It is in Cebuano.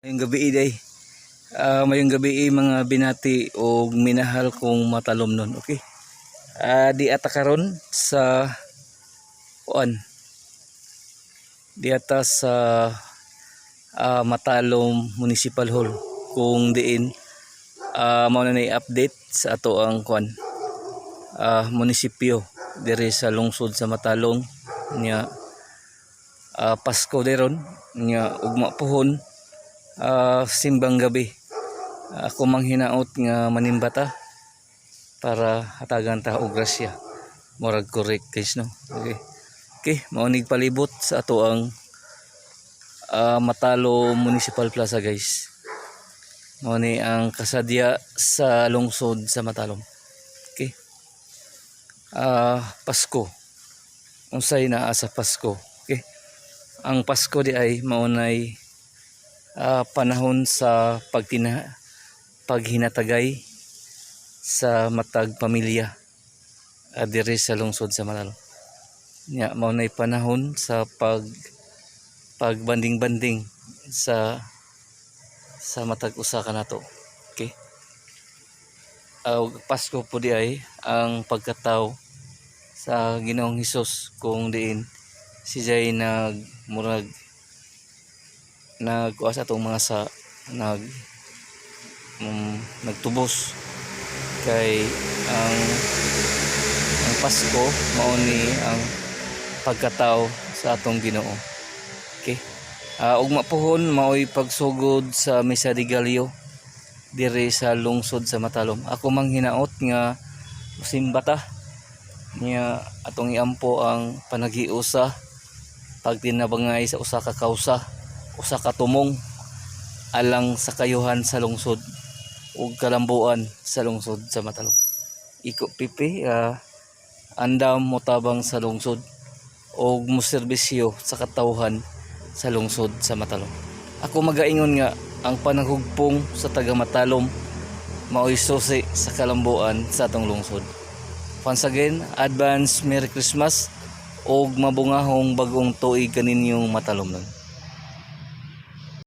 Mayong gabi day. Mayong gabi mga binati og minahal kong Matalomnon. Okay. Di ata karon sa kuan. Di ata sa Matalom Municipal Hall kung diin mao na update sa ato ang kuan munisipyo diri sa lungsod sa Matalom nya Pasko deron nya ugma pohon simbang gabi. Ako manghinaot nga manimbata para hatagan ta og grasya, murag correct guys, no? Okay, mao nig palibot sa ato ang Matalom Municipal Plaza, guys. Mao ni ang kasadya sa lungsod sa Matalom. Okay. Pasko, unsay naa sa Pasko? Okay, ang Pasko di ay maunay panahon sa paghinatagay sa matag pamilya diri sa lungsod sa Matalom. Nya mao nay panahon sa pagbanding-banding sa matag usa kanato. Okay. Pasko po di ay ang pagkatao sa Ginoong Hesus kung diin si Jay nag murag nagkuha sa atong mga sa nagtubos kay ang Pasko mao ni ang pagkatao sa atong Ginoo. Okay. Ugma pohon maoy pagsugod sa Misa de Gallo diri sa lungsod sa Matalom. Ako manghinaot nga simba ta niya atong iampo ang panaghiusa, pagtinabangay sa usa ka kausa, usa ka tumong alang sa kayuhan sa lungsod ug kalambuan sa lungsod sa Matalom. Iko pipi andam motabang sa lungsod og moserbisyo sa katawhan sa lungsod sa Matalom. Ako magaingon nga ang panahugpong sa taga Matalom maoy susi sa kalambuan sa atong lungsod. Once again, advance Merry Christmas og mabungahong bagong tuig kaninyong Matalomnon.